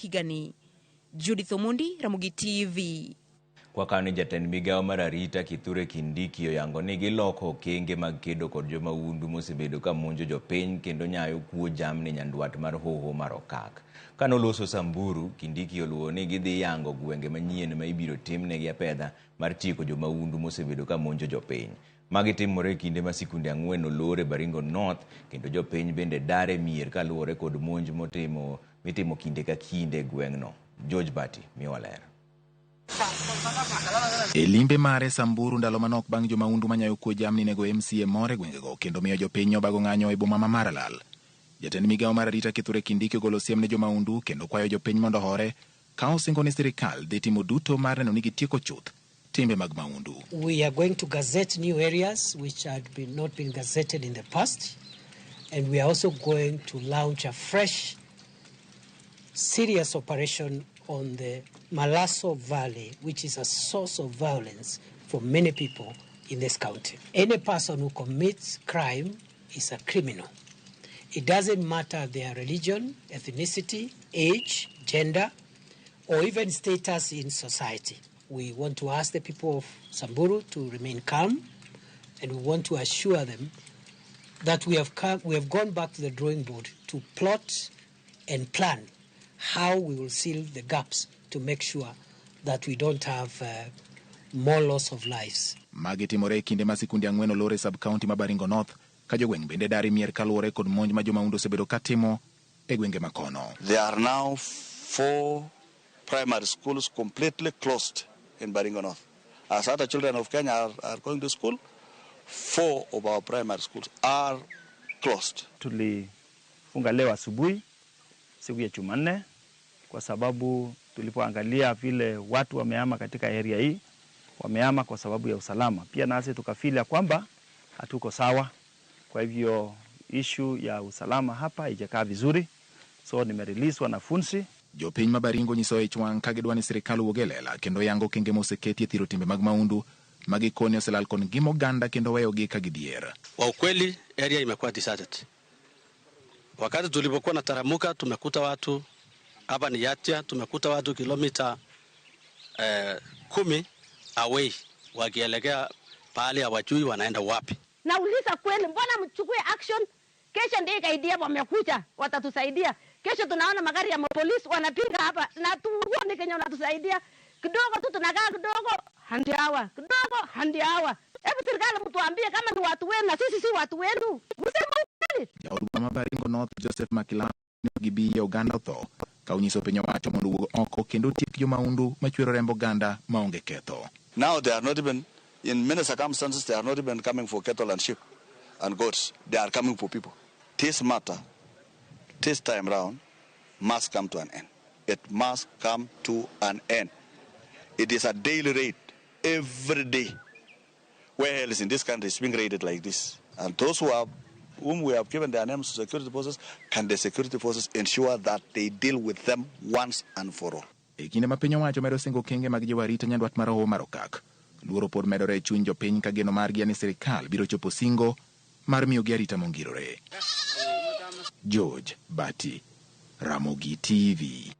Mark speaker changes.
Speaker 1: higani. Judith Omondi, Ramogi TV.
Speaker 2: Kwa kani jatend migawo mar arita Kithure Kindiki oyango ni giloko okenge mag kedo kod jomahundu mosebedo ka monjo jopiny kendo nyayo kuo jamni nyandwat mar hoho mar Okak. Kanoloso Samburu, Kindiki oluwo ni gidhi yango gwenge manyien ma ibiro timnegi apedha mar tieko jomahundu mosebedo ka monjo jopiny. Magi timore e kinde ma sikunde 4 olor e Baringo North kendo jopiny bende dar e mier kaluwore kod monj mitimo kinde ka kinde e gweng'no. George Bati miyowa ler.
Speaker 3: E limbe mare Samburu ndalo manok bang' jomahundu manyayo kuo jamni nego MCA moro e gwengego kendo miyo jopiny obago ng'anyo e boma ma Maralal. Jatend migawo mar arita Kithure Kindiki ogolo siem ne jomahundu kendo kwayo jopiny mondo ohore ka osingo ni sirikal dhi timo duto mar neno ni gitieko chuth timbe mag mahundu.
Speaker 4: We are going to gazette new areas which had not been gazetted in the past, and we are also going to launch a fresh serious operation on the Malaso Valley, which is a source of violence for many people in this county. Any person who commits crime is a criminal. It doesn't matter their religion, ethnicity, age, gender, or even status in society. We want to ask the people of Samburu to remain calm, and we want to assure them that we have gone back to the drawing board to plot and plan how we will seal the gaps to make sure that we don't have more loss of lives.
Speaker 3: Magi timore e kinde ma sikunde 4 olor e sub-county ma Baringo North ka jogweng' bende dar e mier kaluwore kod monj ma jomahundu osebedo katimo e gwenge makono.
Speaker 5: There are now 4 primary schools completely closed in Baringo North. As other children of Kenya are going to school, 4 of our primary schools are closed.
Speaker 6: Tulifunga leo asubuhi siku ya Jumanne kwa sababu tulipoangalia vile watu wamehama katika area hii, wamehama kwa sababu ya usalama. Pia nasi tukafeel ya kwamba hatuko sawa. Kwa hivyo issue ya usalama hapa haijakaa vizuri. So nimerelease wanafunzi.
Speaker 3: Jopiny ma Baringo nyiso ich wang' ka gidwa ni sirikal owuog e lela kendo yango okenge moseketi e thiro timbe mag mahundu ma gikone oselal kod ngima oganda kendo weyogi ka gidhier.
Speaker 7: Kwa ukweli area imekuwa deserted. Wakati tulipokuwa na taramuka tumekuta watu hapa ni Yatia, tumekuta watu kilomita 10 away wakielekea pahali hawajui wanaenda wapi.
Speaker 8: Nauliza kweli, mbona mchukue action? Kesho ndio KDF wamekuja watatusaidia. Kesho tunaona magari ya polisi wanapiga hapa na tuone Kenya wanatusaidia. Kidogo tu tunakaa kidogo handi hawa, kidogo handi hawa. Hebu serikali mtuambie kama ni watu wenu na sisi si watu wenu. Mseme ukweli.
Speaker 3: Jaod bura ma Baringo North Joseph Makilano gi bi e oganda otho ka onyiso piny owacho mondo owuog oko kendo otiek jomahundu machwero remb oganda maonge ketho.
Speaker 5: Now they are not even, in many circumstances, they are not even coming for cattle and sheep and goats. They are coming for people. This matter, this time round, must come to an end. It must come to an end. It is a daily raid, every day. Where else in this country is being raided like this? And those whom we have given their names to security forces, can the security forces ensure that they deal with them once and for all?
Speaker 3: E kinde ma piny owacho medo singo okenge mag jiwo arita nyandwat mar Hoho mar Okak, luoro pod medore e chuny jopiny ka geno margi en ni sirikal biro chopo singo mar miyogi arita mongirore. George Bati, Ramogi TV.